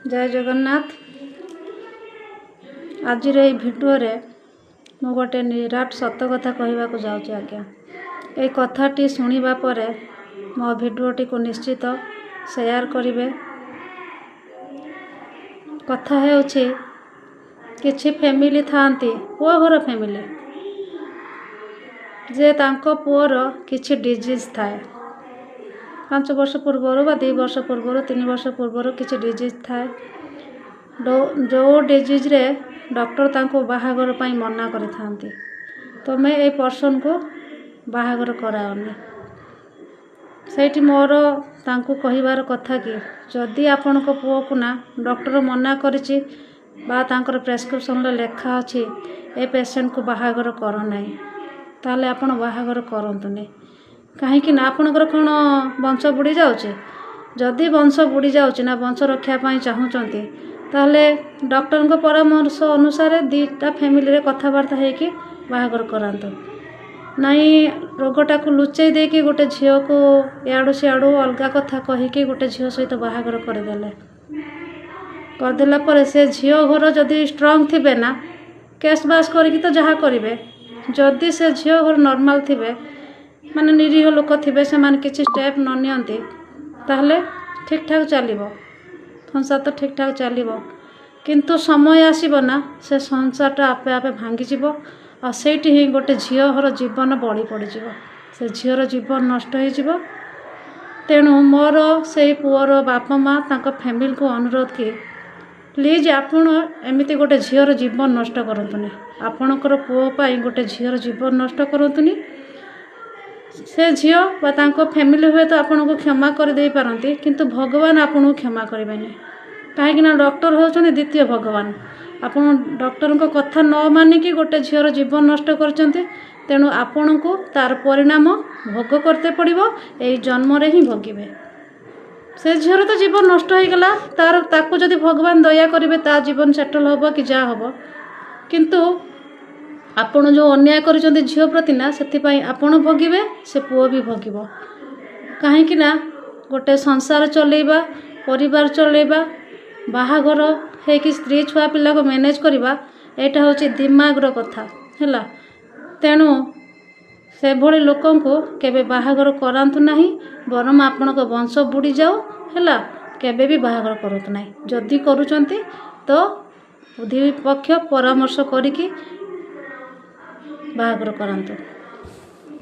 ଜୟ ଜଗନ୍ନାଥ। ଆଜିର ଏଇ ଭିଡ଼ିଓରେ ମୁଁ ଗୋଟେ ନିରାଟ ସତ କଥା କହିବାକୁ ଯାଉଛି ଆଜ୍ଞା। ଏଇ କଥାଟି ଶୁଣିବା ପରେ ମୋ ଭିଡ଼ିଓଟିକୁ ନିଶ୍ଚିତ ସେୟାର କରିବେ। କଥା ହେଉଛି, କିଛି ଫ୍ୟାମିଲି ଥାଆନ୍ତି, ପୁଅ ଘର ଫ୍ୟାମିଲି, ଯେ ତାଙ୍କ ପୁଅର କିଛି ଡିଜିଜ୍ ଥାଏ। 5 ବର୍ଷ ପୂର୍ବରୁ ବା 2 ବର୍ଷ ପୂର୍ବରୁ, 3 ବର୍ଷ ପୂର୍ବରୁ କିଛି ଡିଜିଜ୍ ଥାଏ, ଯେଉଁ ଡିଜିଜ୍ରେ ଡକ୍ଟର ତାଙ୍କୁ ବାହାଘର ପାଇଁ ମନା କରିଥାନ୍ତି, ତୁମେ ଏଇ ପର୍ସନକୁ ବାହାଘର କରାଅନି। ସେଇଠି ମୋର ତାଙ୍କୁ କହିବାର କଥା କି ଯଦି ଆପଣଙ୍କ ପୁଅକୁ ନା ଡକ୍ଟର ମନା କରିଛି ବା ତାଙ୍କର ପ୍ରେସକ୍ରିପସନ୍ରେ ଲେଖା ଅଛି ଏ ପେସେଣ୍ଟକୁ ବାହାଘର କର ନାହିଁ, ତାହେଲେ ଆପଣ ବାହାଘର କରନ୍ତୁନି। କାହିଁକି ନା ଆପଣଙ୍କର କ'ଣ ବଂଶ ବୁଡ଼ି ଯାଉଛି? ଯଦି ବଂଶ ବୁଡ଼ି ଯାଉଛି ନା ବଂଶ ରକ୍ଷା ପାଇଁ ଚାହୁଁଛନ୍ତି, ତାହେଲେ ଡକ୍ଟରଙ୍କ ପରାମର୍ଶ ଅନୁସାରେ ଦୁଇଟା ଫ୍ୟାମିଲିରେ କଥାବାର୍ତ୍ତା ହେଇକି ବାହାଘର କରାନ୍ତୁ। ନାଇଁ, ରୋଗଟାକୁ ଲୁଚେଇ ଦେଇକି ଗୋଟେ ଝିଅକୁ ଇଆଡ଼ୁ ସିଆଡ଼ୁ ଅଲଗା କଥା କହିକି ଗୋଟେ ଝିଅ ସହିତ ବାହାଘର କରିଦେଲେ। କରିଦେଲା ପରେ ସେ ଝିଅ ଘର ଯଦି ଷ୍ଟ୍ରଙ୍ଗ ଥିବେ ନା, କେସ୍ ବାସ୍ କରିକି ତ ଯାହା କରିବେ। ଯଦି ସେ ଝିଅ ଘର ନର୍ମାଲ୍ ଥିବେ, ମାନେ ନିରୀହ ଲୋକ ଥିବେ, ସେମାନେ କିଛି ଷ୍ଟେପ୍ ନ ନିଅନ୍ତି, ତାହେଲେ ଠିକ୍ଠାକ୍ ଚାଲିବ ସଂସାର ତ ଠିକ୍ଠାକ୍ ଚାଲିବ। କିନ୍ତୁ ସମୟ ଆସିବ ନା, ସେ ସଂସାରଟା ଆପେ ଆପେ ଭାଙ୍ଗିଯିବ ଆଉ ସେଇଠି ହିଁ ଗୋଟେ ଝିଅର ଜୀବନ ବଳି ପଡ଼ିଯିବ, ସେ ଝିଅର ଜୀବନ ନଷ୍ଟ ହେଇଯିବ। ତେଣୁ ମୋର ସେଇ ପୁଅର ବାପା ମା', ତାଙ୍କ ଫ୍ୟାମିଲିକୁ ଅନୁରୋଧ କି ପ୍ଲିଜ୍ ଆପଣ ଏମିତି ଗୋଟେ ଝିଅର ଜୀବନ ନଷ୍ଟ କରନ୍ତୁନି। ଆପଣଙ୍କର ପୁଅ ପାଇଁ ଗୋଟେ ଝିଅର ଜୀବନ ନଷ୍ଟ କରନ୍ତୁନି। ସେ ଝିଅ ବା ତାଙ୍କ ଫ୍ୟାମିଲି ହୁଏତ ଆପଣଙ୍କୁ କ୍ଷମା କରିଦେଇପାରନ୍ତି, କିନ୍ତୁ ଭଗବାନ ଆପଣଙ୍କୁ କ୍ଷମା କରିବେନି। କାହିଁକିନା ଡକ୍ଟର ହେଉଛନ୍ତି ଦ୍ୱିତୀୟ ଭଗବାନ। ଆପଣ ଡକ୍ଟରଙ୍କ କଥା ନ ମାନିକି ଗୋଟେ ଝିଅର ଜୀବନ ନଷ୍ଟ କରିଛନ୍ତି। ତେଣୁ ଆପଣଙ୍କୁ ତାର ପରିଣାମ ଭୋଗ କରତେ ପଡ଼ିବ, ଏଇ ଜନ୍ମରେ ହିଁ ଭୋଗିବେ। ସେ ଝିଅର ତ ଜୀବନ ନଷ୍ଟ ହେଇଗଲା ତାର, ତାକୁ ଯଦି ଭଗବାନ ଦୟା କରିବେ ତା ଜୀବନ ସେଟଲ୍ ହେବ କି ଯାହା ହେବ। କିନ୍ତୁ ଆପଣ ଯେଉଁ ଅନ୍ୟାୟ କରିଛନ୍ତି ଝିଅ ପ୍ରତି ନା, ସେଥିପାଇଁ ଆପଣ ଭୋଗିବେ, ସେ ପୁଅ ବି ଭୋଗିବ। କାହିଁକି ନା ଗୋଟେ ସଂସାର ଚଲେଇବା, ପରିବାର ଚଲେଇବା, ବାହାଘର ହେଇକି ସ୍ତ୍ରୀ ଛୁଆ ପିଲାକୁ ମ୍ୟାନେଜ୍ କରିବା, ଏଇଟା ହେଉଛି ଦିମାଗର କଥା ହେଲା। ତେଣୁ ସେଭଳି ଲୋକଙ୍କୁ କେବେ ବାହାଘର କରାନ୍ତୁ ନାହିଁ। ବରଂ ଆପଣଙ୍କ ବଂଶ ବୁଡ଼ିଯାଉ ହେଲା, କେବେ ବି ବାହାଘର କରନ୍ତୁ ନାହିଁ। ଯଦି କରୁଛନ୍ତି ତ ଦୁଇ ପକ୍ଷ ପରାମର୍ଶ କରିକି ବାହାଘର କରାନ୍ତୁ।